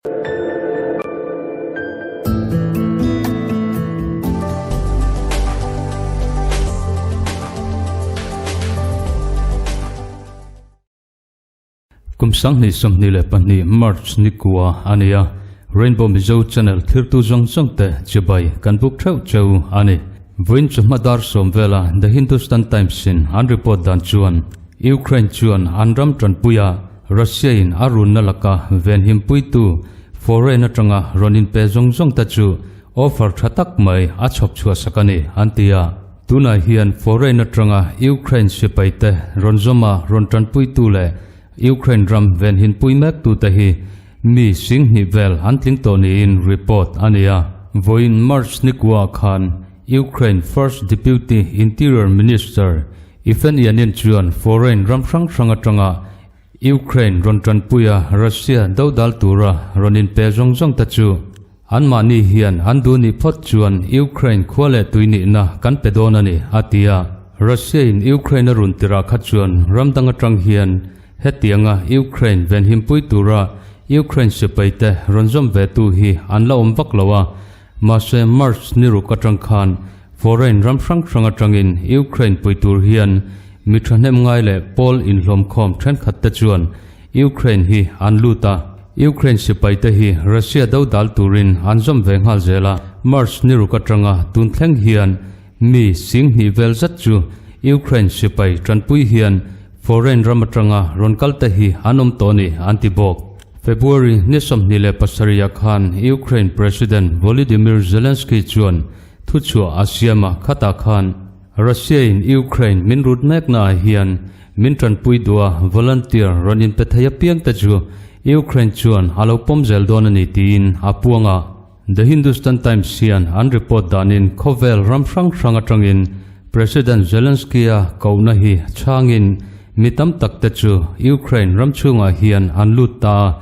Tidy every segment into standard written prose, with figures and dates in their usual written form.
Kum 2022 March ni kua a ni a, Rainbow Mizo Channel thirtu zawng zawng te chibai kan buk theuh cheu a ni. Vawiin chu hma dar sawm vela The Hindustan Times in an report dan chuan Ukraine chuan an ram tanpuia Russia in a runna laka venhimpuitu foreign atanga rawn inpe zawng zawng te chu offer tha tak mai a chhawp chhuah sak a ni an ti a. Tunah hian foreign atanga Ukraine sipai te rawn zawma rawn tanpuitu leh Ukraine ram venhinpui mektu te hi mi singhnih vel an tling tawh niin report a ni a. Vawiin March nikua khan Ukraine First Deputy Interior Minister Ifen Yanin chuan foreign ram hrang hrang atanga Ukraine rawn tanpuia Russia dodal tura rawn inpe zawng zawng te chu anmahni hian an duh nih phawt chuan Ukraine khua leh tui nihna kan pe dawn a ni, a ti a. Russia in Ukraine a run tirah kha chuan ram dang atang hian hetianga Ukraine venhimpui tura Ukraine sipai te rawn zawm ve tu hi an la awm vak lo a, mahse March ni ruk atang khan Foreign ram hrang hrang atangin Ukraine pui tur hian mi thahnem ngai leh pawl inhlawmkhawm thenkhat te chuan Ukraine hi an lut a. Ukraine sipai te hi Russia do dal turin an zawm ve nghal zel a. March ni ruk atanga tun thleng hian mi singhnih vel zat chu Ukraine sipai tanpui hian foreign ram atanga rawn kal te hi an awm tawh a ni an ti bawk. February ni 27 ah khan Ukraine President Volodymyr Zelensky chuan Thuchhuah a siam a, khatah khan Russia-in Ukraine min rut meknaah hian min tanpui duh a, volunteer rawn inpe thei apiangte chu Ukraine chuan a lo pawm zel dawn a ni tiin a puang a. The Hindustan Times hian an report danin khawvel ram hrang hrang atangin President Zelensky-a kohna hi chhangin mi tam takte chu Ukraine ram chhungah hian an lut ta a,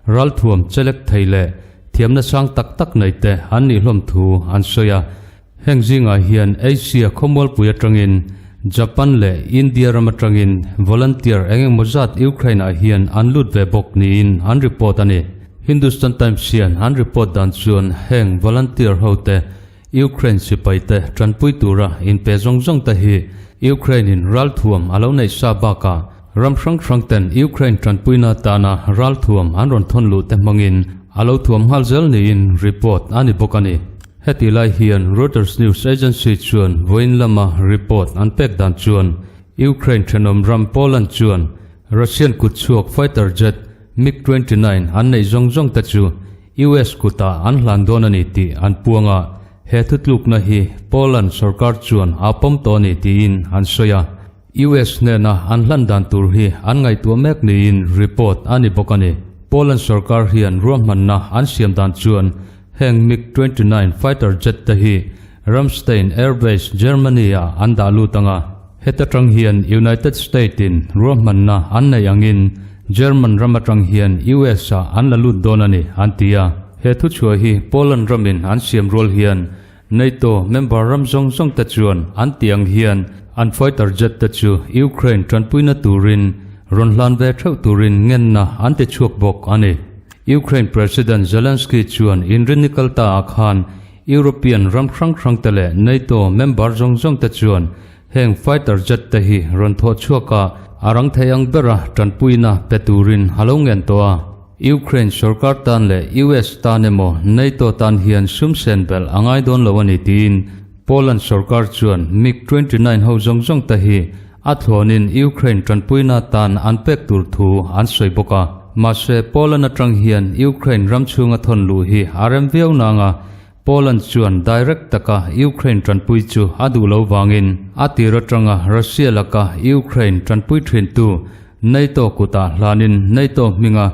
ralthuam chelek thei leh Thiamna sang tak tak nei te an nih hlawm thu an sawi a, heng zingah hian Asia khawmualpui atangin Japan leh India ram atangin volunteer eng engemaw zat Ukraine-ah hian an lut ve bawk niin an report a ni. Hindustan Times hian an report dan chuan heng volunteer ho te Ukraine sipai te tanpui tura inpe zawng zawng te hi Ukraine-in ralthuam a lo neih sa bakah Ram hrang hrang ten Ukraine tanpuina tana ralthuam an rawn thawn luh te hmangin a lo thuam nghal zel niin report a ni bawk a ni. Heti lai hian Reuters news agency chuan vawiin lama report an pek dan chuan Ukraine thenawm ram Poland chuan Russian kutchhuak fighter jet MiG 29 an neih zawng zawng te chu US kutah an hlan dawn a ni tih an puang a, he thutlukna hi Poland sorkar chuan a pawm tawh a ni tiin an sawi a. US hnena an hlan dan tur hi an ngaihtuah mek niin report a ni bawk a ni. Poland sorkar hian ruahmanna an siam dan chuan heng MiG 29 fighter jet te hi Ramstein Air Base, Germany-ah an dah lut ang a. Heta tang hian United State-in ruahmanna an neih angin German ram atang hian US-ah an la lut dawn a ni, an ti a. He thuchhuah hi Poland ramin an siam rual hian NATO member ram zawng zawng te chuan an tih ang hian an fighter jet te chu Ukraine tanpuina turin rawn hlan ve theuh turin ngenna an ti chhuak bawk a ni. Ukraine President Zelensky chuan inrinni kal ta ah khan European ram hrang hrang te leh NATO member zawng zawng te chuan heng fighter jet te hi rawn thawh chhuak a a rang thei ang bera tanpuina pe turin a lo ngen tawh a. Ukraine sorkar tan leh US tan emaw NATO tan hian sum sen belh a ngai dawn lo a ni tiin Poland sorkar chuan MiG 29 ho zawng zawng te hi a thlawnin Ukraine tanpuina tan an pek tur thu an sawi bawk a. Mahse Poland atang hian Ukraine ram chhunga thawn luh hi a rem viau nang a, Poland chuan direct taka Ukraine tanpui chu a duh lo vangin a tir atanga Russia laka Ukraine tanpui thintu NATO kutah hlanin NATO hminga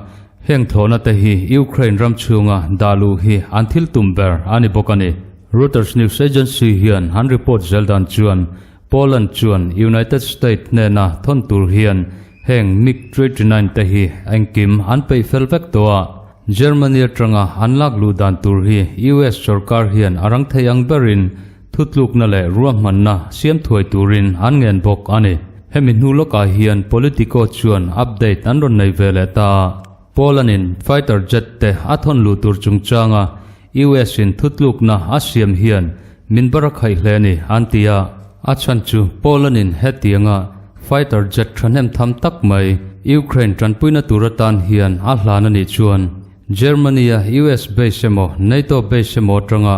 heng thlawhna te hi Ukraine ram chhunga dah luh hi an thil tum ber a ni bawk a ni. Reuters news agency hian an report zel dan chuan Poland chuan United States hnena thawn tur hian heng MiG 29 te hi engkim an peih fel vek tawh a, Germany atanga an lak luh dan tur hi US sorkar hian a rang thei ang berin thutlukna leh ruahmanna siam thuai turin an ngen bawk a ni. Hemi hnu lawkah hian Politico chuan update an rawn nei ve leh ta a. Poland-in fighter jet te a thawn luh tur chungchanga US-in thutlukna a siam hian min bar a khaih hle a ni, an ti a. A chhan chu Poland-in hetianga fighter jet thahnem tham tak mai Ukraine tanpuina tur atan hian a hlan a nih chuan Germany-a US base emaw NATO base emaw atanga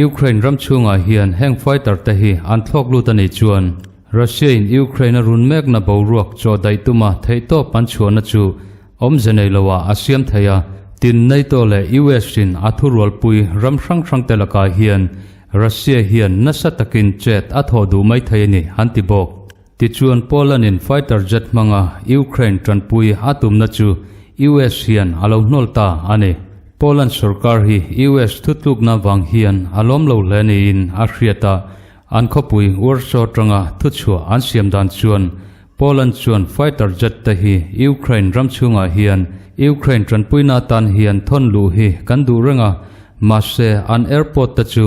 Ukraine ram chhungah hian heng fighter te hi an thlawk lut a nih chuan Russia-in Ukraine a run mekna boruak chaw daih tuma theihtawp an chhuahna chu Awmze nei loah a siam thei a, tin NATO leh US in a thurualpui ram hrang hrang te lakah hian Russia hian nasa takin chet a thawh duh mai thei a ni, an ti bawk. Tichuan Poland in fighter jet hmanga Ukraine tanpui a tumna chu US hian a lo hnawl ta a ni. Poland sorkar hi US thutlukna vang hian a lawm lo hle niin a hriat a, an khawpui Warsaw atanga thuchhuah an siam dan chuan Poland chuan fighter jet te hi Ukraine ram chhungah hian Ukraine tanpuina atan hian thawn luh hi kan duh reng a, mahse an airport te chu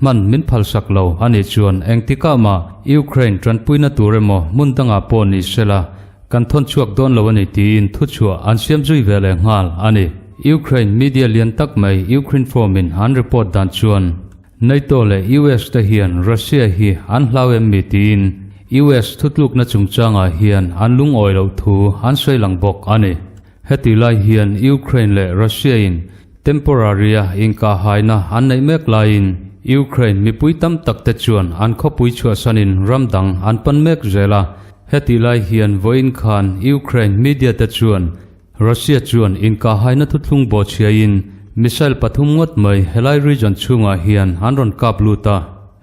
hman min phalsak lo a nih chuan engtikah mah Ukraine tanpuina tur emaw hmun dangah pawh ni sela kan thawn chhuak dawn lo a ni tiin thuchhuah an siam zui ve leh nghal a ni. Ukraine media lian tak mai Ukrinform in an report dan chuan NATO leh US te hian Russia hi an hlau em mi tiin US thutlukna chungchangah hian an lungawi loh thu an sawi lang bawk a ni. Heti lai hian Ukraine leh Russia in temporary-a inkahhaina an neih mek laiin Ukraine mipui tam tak te chuan an khawpui chhuahsanin ram dang an pan mek zel a. Heti lai hian vawiin khan Ukraine media te chuan Russia chuan inkahhaina thuthlung bawhchhiain missile pathum ngawt mai helai region chhungah hian an rawn kap lut a.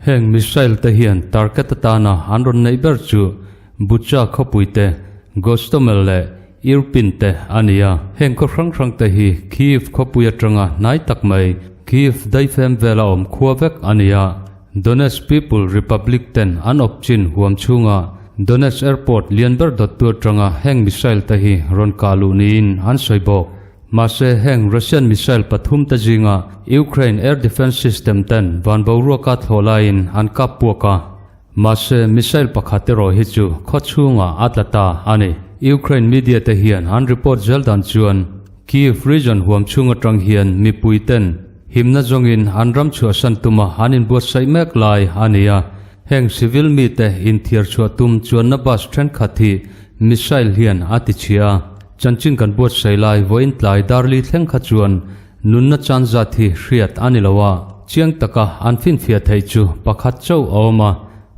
Heng missile te hian target atana an rawn neih ber chu Bucha khawpui te, Gostomel leh Irpin te a ni a. Heng khaw hrang hrang te hi Kyiv khawpui atanga hnai tak mai Kyiv daifem vela awm khua vek a ni a. Donetsk People Republic ten an awp chin huam chhunga Donetsk Airport lian ber dawttu atanga heng missile te hi rawn kah luh niin an sawi bawk. Mahse heng Russian missile pathum te zinga Ukraine air defence system ten van boruaka thlawh laiin an kap puak a. Mahse missile pakhat erawh hi chu khaw chhungah a tla ta a ni. Ukraine media te hian an report zel dan chuan Kyiv region huam chhung atang hian mipui ten Himna zawngin an ram chhuahsan tuma an inbuatsaih mek lai a ni a, heng civil mite inthiar chhuah tum chuanna bus thenkhat hi missile hian a ti chhia a, chanchin kan buatsaih lai vawiin tlai darli thleng kha chuan nunna chan zat hi hriat a ni lo a, chiang taka an finfiah theih chu pakhat chauh a awm a,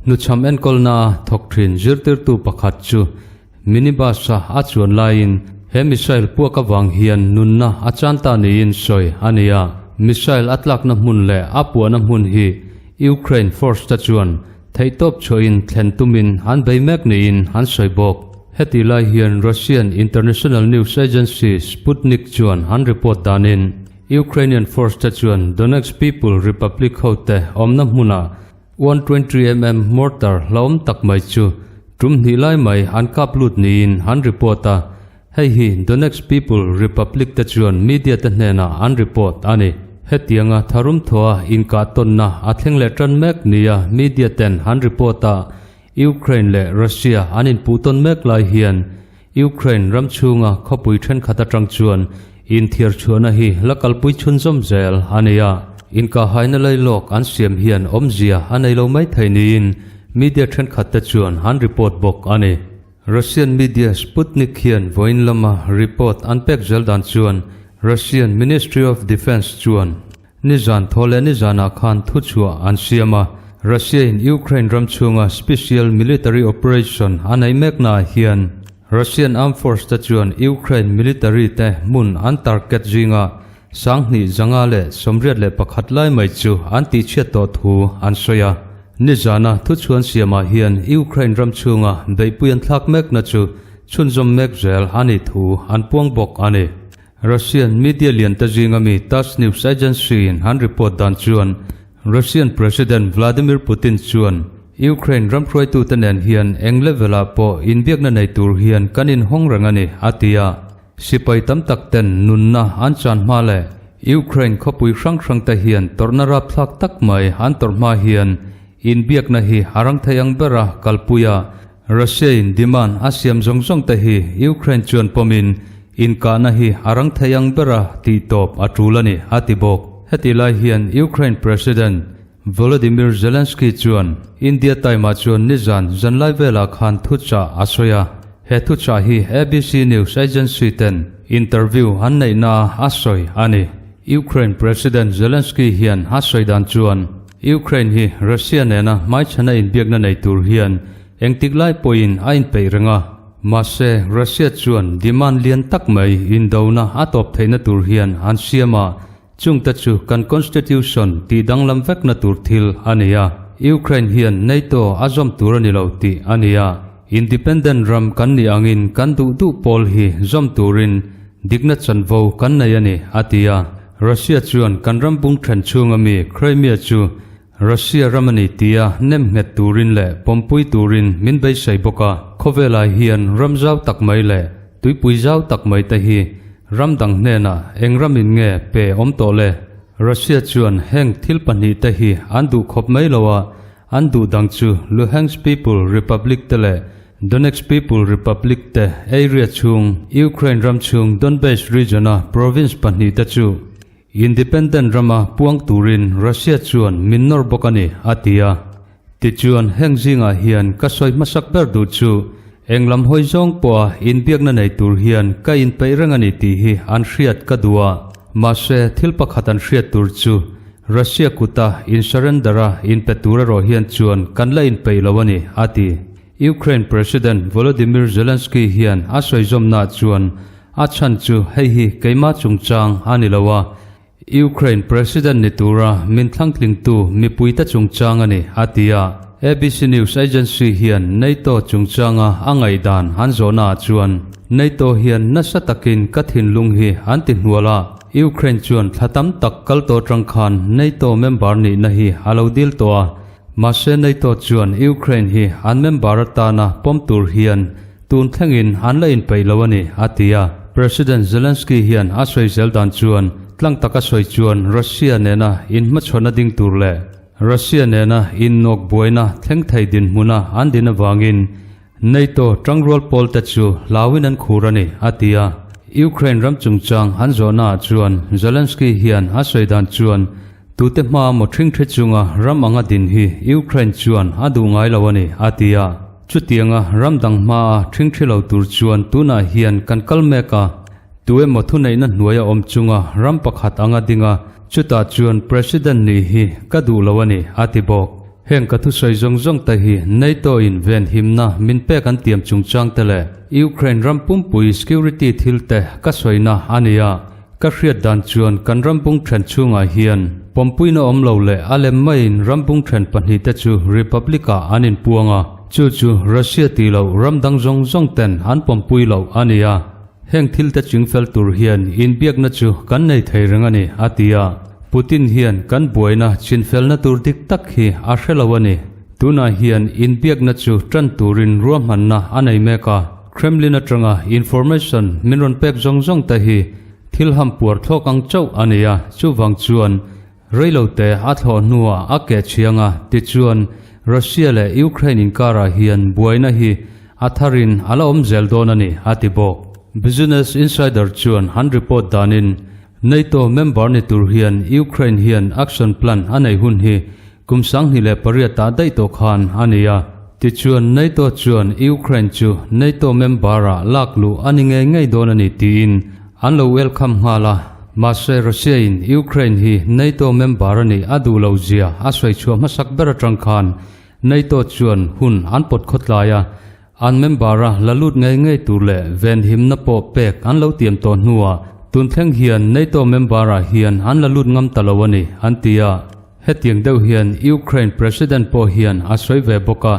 hnuchham enkawlnaa thawk thin zirtirtu pakhat chu Minibus-a a chuan laiin he missile puak avang hian nunna a chan ta niin sawi a ni a. Missile a tlakna hmun leh a puahna hmun hi Ukraine force te chuan theihtawp chhuahin thlen tumin an bei mek niin an sawi bawk. Heti lai hian Russian international news agency Sputnik chuan an report danin Ukrainian force te chuan Donetsk People Republic hote awmna hmunah 120 mm mortar hlauhawm tak mai chu tum hnih lai mai an kap lut niin an report a, hei hi Donetsk People Republic te chuan media te hnenah an report a ni. Hetianga tharum thawha inkah tawnna a thleng leh tan mek nia media ten an report a, Ukraine leh Russia an inpuh tawn mek lai hian Ukraine ram chhunga khawpui thenkhat atang chuan inthiar chhuahna hi la kalpui chhunzawm zel a ni a. Inkahhaina lailawk an siam hian awmzia a nei lo mai thei niin media thenkhat te chuan an report bawk a ni. Russian media Sputnik hian vawiin lama report an pek zel dan chuan Russian Ministry of Defence chuan Nizan thaw leh nizanah khan thuchhuah an siam a, Russia-in Ukraine ram chhunga special military operation a nei meknaah hian Russian Armed Force te chuan Ukraine military te hmun an target zinga 20,581 lai mai chu an tihchhiat tawh thu an sawi a. Nizana thuchhuan siamah hian Ukraine ram chhunga beihpui an thlak mekna chu chhunzawm mek zel a nih thu an puang bawk a ni. Russian media lian te zinga mi Tass News Agency in an report dan chuan Russian President Vladimir Putin chuan Ukraine ram hruaitute nen hian eng level ah pawh inbiakna nei tur hian kan inhawng reng a ni, a ti a. Sipai tam tak ten nunna an chan hma leh Ukraine khawpui hrang hrang te hian tawrhna rapthlak tak mai an tawrh hma hian inbiakna hi a rang thei ang bera kalpui a, Russia in demand a siam zawng zawng te hi Ukraine chuan pawmin Inkahna hi a rang thei ang bera tih tawp a tul a ni, a ti bawk. Hetih lai hian Ukraine President Volodymyr Zelensky chuan India Time-ah chuan nizan zanlai velah khan thuchah a sawi a. He thuchah hi ABC News agency ten interview an neihna a sawi a ni. Ukraine President Zelensky hian a sawi dan chuan Ukraine hi Russia nena hmaichhana inbiakna nei tur hian engtik lai pawhin a inpeih reng a. Mahse, Russia chuan demand lian tak mai indona a tawp theihna tur hian an siam a, chungte chu kan constitution tih danglam vekna tur thil a ni a, Ukraine hian NATO a zawm tur a ni lo tih a ni a, independent ram kan nih angin kan duh duh pawl hi zawm turin dikna chanvo kan nei a ni, a ti a. Russia chuan kan ram bung then chhunga mi Crimea chu Russia ram a ni tia nem nghet turin leh pawmpui turin min beisei bawk a, khawvelah hian ram zau tak mai leh tuipui zau tak mai te hi ram dang hnenah eng ramin nge pe awm tawh le? Russia chuan heng thil pahnihte hi an duh khawp mai lo a, an duh dang chu Luhansk People Republic te leh Donetsk People Republic te area chhung Ukraine ram chhung Donbass region-a province pahnihte chu Independent rama puang turin Russia chuan min nawr bawk a ni, a ti a. Tichuan, heng zingah hian ka sawi hmasak ber duh chu eng lam hawi zawng pawha inbiakna nei tur hian ka inpeih reng a ni tih hi an hriat ka duh a. Mahse, thil pakhat an hriat tur chu Russia kuta in surrender a inpe tur erawh hian chuan kan la inpeih lo a ni, a ti. Ukraine President Volodymyr Zelensky hian a sawi zawmnaah chuan a chhan chu hei hi keimah chungchang a ni lo a, Ukraine President ni tura min thlangtlingtu mipuite chungchang a ni, a ti a. ABC News agency hian NATO chungchanga a ngaihdan an zawhnaah chuan NATO hian nasa takin ka thinlung hi an ti hnual a, Ukraine chuan thla tam tak kal tawh atang khan NATO member nihna hi a lo dil tawh a, Mahse NATO chuan Ukraine hi an member atana pawm tur hian tun thlengin an la inpeih lo a ni, a ti a. President Zelensky hian a sawi zel dan chuan tlang taka sawi chuan Russia nena inhmachhawn a ding tur leh Russia nena innawk buaina thleng thei dinhmuna an din avangin NATO tangrual pawlte chu hlauin an khur a ni, a ti a. Ukraine ram chungchang an zawhnaah chuan Zelensky hian a sawi dan chuan tute hmaa maw ṭhingṭhi chunga ram anga din hi Ukraine chuan a duh ngai lo a ni, a ti a. Chutianga ram dang hmaa ṭhingṭhi lo tur chuan tunah hian kan kal mek a, tu emaw thuneihna hnuaia awm chunga ram pakhat anga ding a, chutah chuan President nih hi ka duh lo a ni, a ti bawk. Heng ka thusawi zawng zawng te hi NATO in venhimna min pek an tiam chungchang te leh Ukraine ram pumpui security thil te ka sawina a ni a. Ka hriat dan chuan kan ram bung then chhungah hian pawmpuina awm lo leh a lem maiin ram bung then pahnih te chu Republic ah an inpuang a, chu chu Russia tih loh ram dang zawng zawng ten an pawmpui loh a ni a. Heng thil te chingfel tur hian inbiakna chu kan nei thei reng a ni, a ti a. Putin hian kan buaina chinfelna tur dik tak hi a hre lo a ni. Tunah hian inbiakna chu tan turin ruahmanna a nei mek a. Kremlin atanga information min rawn pek zawng zawng te hi thil ham puar thlawk ang chauh a ni a, chuvang chuan Reilote a thlawh hnuah a keh chhiang a, tichuan Russia leh Ukraine inkarah hian buaina hi a tharin a la awm zel dawn a ni, a ti bawk. Business Insider chuan an report danin NATO member ni tur hian Ukraine hian action plan a nei hun hi kum 2008 ah daih tawh khan a ni a, tichuan NATO chuan Ukraine chu NATO member-ah lak luh a ni ngei ngei dawn a ni tiin An lo welcome nghal a, mahse Russia in Ukraine hi NATO member a nih a duh lo zia a sawi chhuah hmasak ber atang khan NATO chuan hun an pawt khawtlai a, an member a la lut ngei ngei tur leh venhimna pawh pek an lo tiam tawh hnuah tun thleng hian NATO member ah hian an la lut ngam ta lo a ni an ti a. Hetiang deuh hian Ukraine President pawh hian a sawi ve bawk a,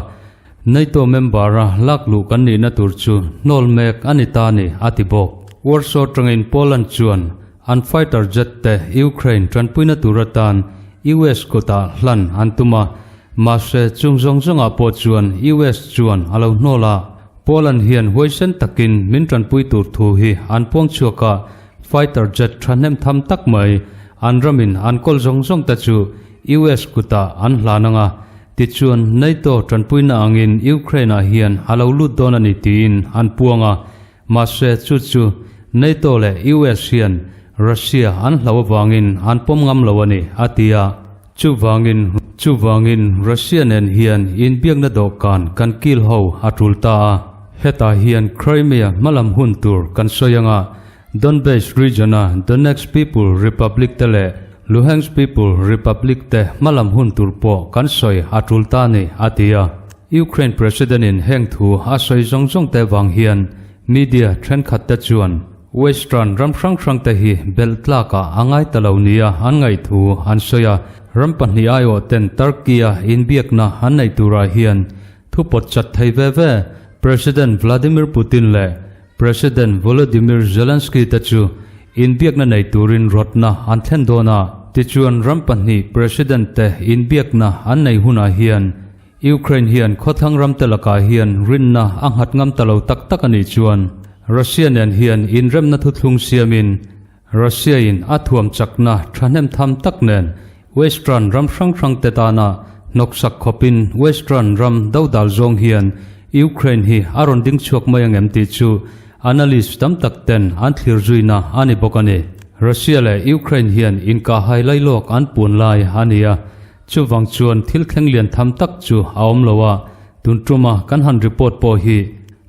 NATO member-a lak luh kan nihna tur chu hnawl mek a ni ta ni, a ti bawk. Warsaw tangin Poland chuan an fighter jet te Ukraine tanpuina tur atan US kutah hlan an tum a, mahse chung zawng zawngah pawh chuan US chuan a lo hnawl a. Poland hian huaisen takin min tanpui tur thu hi an puang chhuak a, fighter jet thahnem tham tak mai an ramin an kawl zawng zawng te chu US kutah an hlan ang a, Tichuan, NATO tanpuina angin Ukraine-ah hian a lo lut dawn a ni tiin an puang a, mahse chu chu NATO leh US hian Russia an hlauh avangin an pawm ngam lo a ni, a ti a. Chuvangin chuvangin Russia nen hian inbiakna dawhkan kan kil ho a tul ta a. Hetah hian Crimea hmalam hun tur kan sawi anga Donbass region-a Donetsk People Republic te leh Luhansk People Republic te hmalam hun tur pawh kan sawi a tul ta a ni, a ti a. Ukraine President-in heng thu a sawi zawng zawng te vang hian media thenkhat te chuan Western ram hrang hrang te hi belh tlakah a ngai ta lo nia an ngaih thu an sawi a. Ram pahnih aiawh ten Turkey-a inbiakna an neih turah hian thu pawt chat thei ve ve President Vladimir Putin leh President Volodymyr Zelensky te chu inbiakna nei turin rawtna an thlen dawn a, tichuan ram pahnih President te inbiakna an nei hunah hian Ukraine hian khawthlang ram te lakah hian rinna a nghat ngam ta lo tak tak a nih chuan Russia nen hian inremna thuthlung siamin Russia in a thuam chakna thahnem tham tak nen Western ram hrang hrang te tana hnawksak khawpin Western ram dodal zawng hian Ukraine hi a rawn ding chhuak mai angem tih chu analyst tam tak ten an thlir zuina a ni bawk a ni. Russia leh Ukraine hian inkahhai lailawk an pun lai a ni a, chuvang chuan thil thleng lian tham tak chu a awm lo a, tun tuma kan han report pawh hi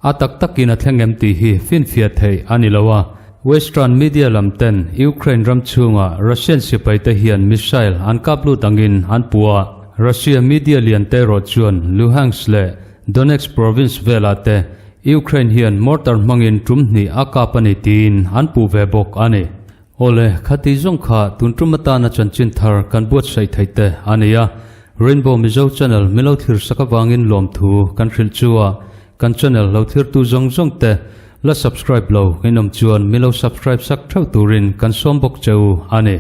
A tak takin a thleng em tih hi finfiah theih a ni lo a, Western media lam ten Ukraine ram chhunga Russian sipai te hian missile an kap lut angin an puh a, Russia media lian te erawh chuan Luhansk leh Donetsk province velah te Ukraine hian mortar hmangin tum hnih a kap a ni tiin an puh ve bawk a ni. Awle, khati zawng kha tun tum atana chanchin thar kan buatsaih theih te a ni a, Rainbow Mizo Channel milo thlir sak avangin lawmthu kan hrilh chu a, kan channel lo thlirtu zawng zawng te la subscribe lo in awm chuan milo subscribe sak theuh turin kan sawm bawk che u a ni.